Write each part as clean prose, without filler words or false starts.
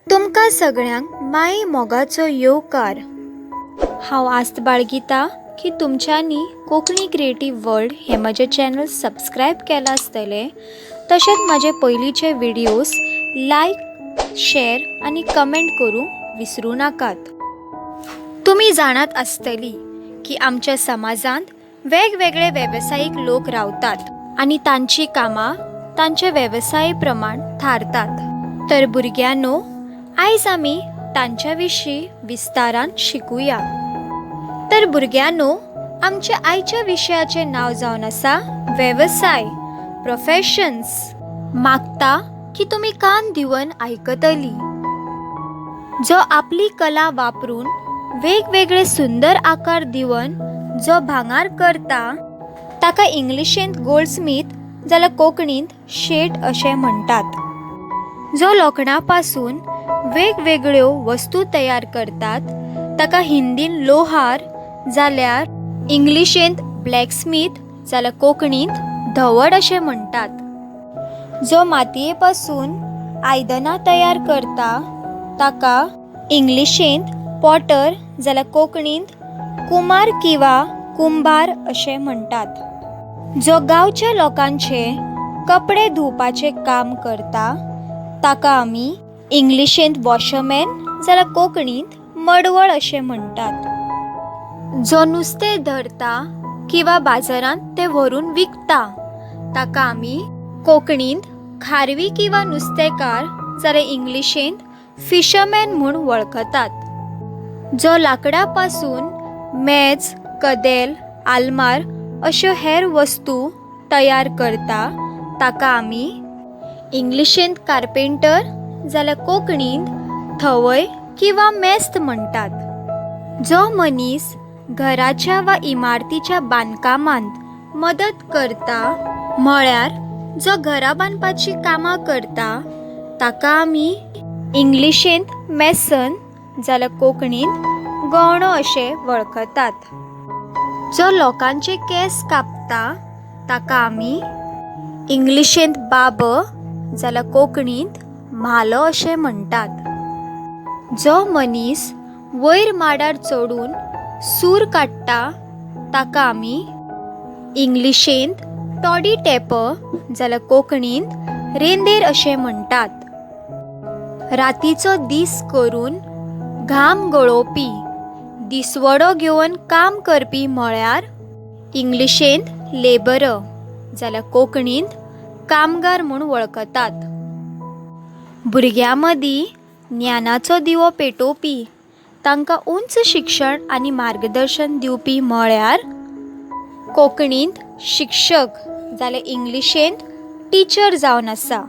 तुमकां सगळ्यांक माये मोगाचो येवकार. हांव आस्त बाळगितां की तुमच्यांनी कोंकणी क्रिएटीव वर्ल्ड हें म्हजें चॅनल सबस्क्रायब केलां आसतलें, तशेंच म्हाजे पयलींचे व्हिडियोज लायक, शॅर आनी कमेंट करूंक विसरूं नाकात. तुमी जाणात आसतली की आमच्या समाजांत वेगवेगळे वेवसायीक लोक रावतात आनी तांचीं कामां तांचे वेवसाये प्रमाण थारतात. तर भुरग्यांनो, आयज आमी तांच्या विशीं विस्तारान शिकुया. तर भुरग्यांनो, आमच्या आयच्या विशयाचें नांव जावन आसा वेवसाय, प्रोफेशन्स. मागता की तुमी कान दिवन आयकतली. जो आपली कला वापरून वेगवेगळे सुंदर आकार दिवन जो भांगर करता ताका इंग्लिशींत गोल्डस्मीथ जाल्यार कोंकणींत शेट अशें म्हणटात. जो लोखणा पासून वेगवेगळ्यो वस्तू तयार करतात ताका हिंदीन लोहार जाल्यार इंग्लिशींत ब्लॅकस्मीथ जाल्यार कोंकणींत धवड अशें म्हणटात. जो मातये पासून आयदनां तयार करता ताका इंग्लिशींत पॉटर जाल्यार कोंकणींत कुमार किंवा कुंभार अशें म्हणटात. जो गांवच्या लोकांचे कपडे धुवपाचें काम करता ताका आमी इंग्लिशींत वॉशरमॅन जाल्यार कोंकणींत मडवळ अशें म्हणटात. जो नुस्तें धरता किंवा बाजारांत तें व्हरून विकता ताका आमी कोंकणींत खारवी किंवा नुस्तेकार जाल्यार इंग्लिशींत फिशरमॅन म्हूण वळखतात. जो लांकडा पासून मेज, कदेल, आलमार अश्यो हेर वस्तू तयार करता ताका आमी इंग्लिशींत कार्पेंटर जाल्यार कोंकणींत थवय किंवा मेस्त म्हणटात. जो मनीस घराच्या वा इमारतीच्या बांदकामांत मदत करता म्हळ्यार जो घरा बांदपाचीं कामां करता ताका आमी इंग्लिशींत मेसन जाल्यार कोंकणींत गवणो अशें वळखतात. जो लोकांचे केंस कापता ताका आमी इंग्लिशींत बार्बर जाल्यार कोंकणींत म्हालो अशें म्हणटात. जो मनीस वयर माडार चडून सूर काडटा ताका आमी इंग्लिशींत टॉडी टॅपर जाल्यार कोंकणींत रेंदेर अशें म्हणटात. रातीचो दीस करून घाम गळोवपी, दिसवडो घेवन काम करपी म्हळ्यार इंग्लिशींत लेबरर जाल्यार कोंकणींत कामगार म्हूण वळखतात. भुरग्यां मदीं ज्ञानाचो दिवो पेटोवपी, तांकां उंच शिक्षण आनी मार्गदर्शन दिवपी म्हळ्यार कोंकणींत शिक्षक जाल्यार इंग्लिशींत टिचर जावन आसा.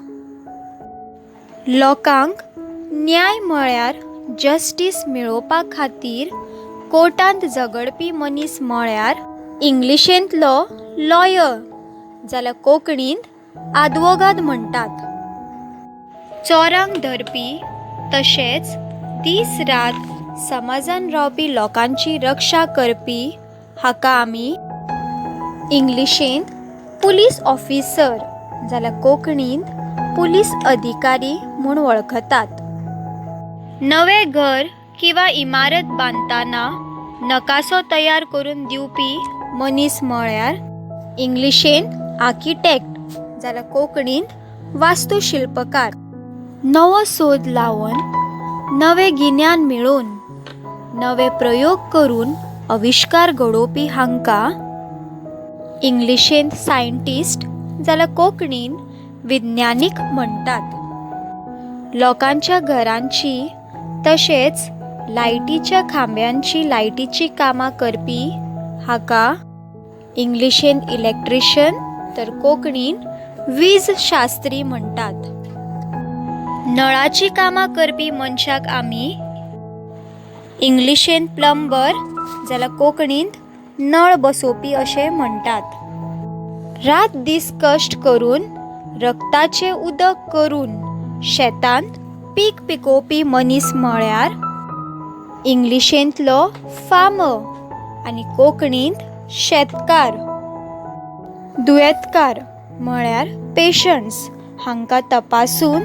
लोकांक न्याय म्हळ्यार जस्टीस मेळोवपा खातीर कोर्टांत झगडपी मनीस म्हळ्यार इंग्लिशींतलो लॉयर जाल्यार कोंकणींत आदवोगाद म्हणटात. चोरांक धरपी तशेंच दीस रात समाजान रावपी लोकांची रक्षा करपी हाका आमी इंग्लिशींत पुलीस ऑफिसर जाल्यार कोंकणींत पुलीस अधिकारी म्हूण वळखतात. नवें घर किंवा इमारत बांदतना नकासो तयार करून दिवपी मनीस म्हळ्यार इंग्लिशींत आर्किटेक्ट जाल्यार कोंकणींत वास्तुशिल्पकार. नवो सोद लावन, नवें गिन्यान मेळोवन, नवे प्रयोग करून आविश्कार घडोवपी हांकां इंग्लिशींत सायंटिस्ट जाल्यार कोंकणींत विज्ञानीक म्हणटात. लोकांच्या घरांची तशेंच लायटीच्या खांब्यांची लायटीचीं कामां करपी हाका इंग्लिशींत इलॅक्ट्रिशन तर कोंकणींत वीज शास्त्री म्हणटात. नळाचीं कामां करपी मनशाक आमी इंग्लिशींत प्लंबर जाल्यार कोंकणींत नळ बसोवपी अशें म्हणटात. रात दीस कश्ट करून रक्ताचें उदक करून शेतांत पीक पिकोवपी मनीस म्हळ्यार इंग्लिशींतलो फार्मर आनी कोंकणींत शेतकार. दुयेंतकार म्हळ्यार पेशंट्स हांकां तपासून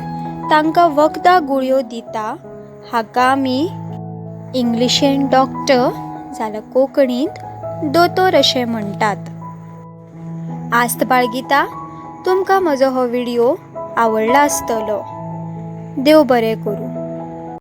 तांकां वखदां गुळयो दिता हाका आमी इंग्लिशीन डॉक्टर जाल्यार कोंकणींत दोतोर अशें म्हणटात. आस्त बाळगिता तुमकां म्हजो हो व्हिडियो आवडला आसतलो. देव बरें करूं.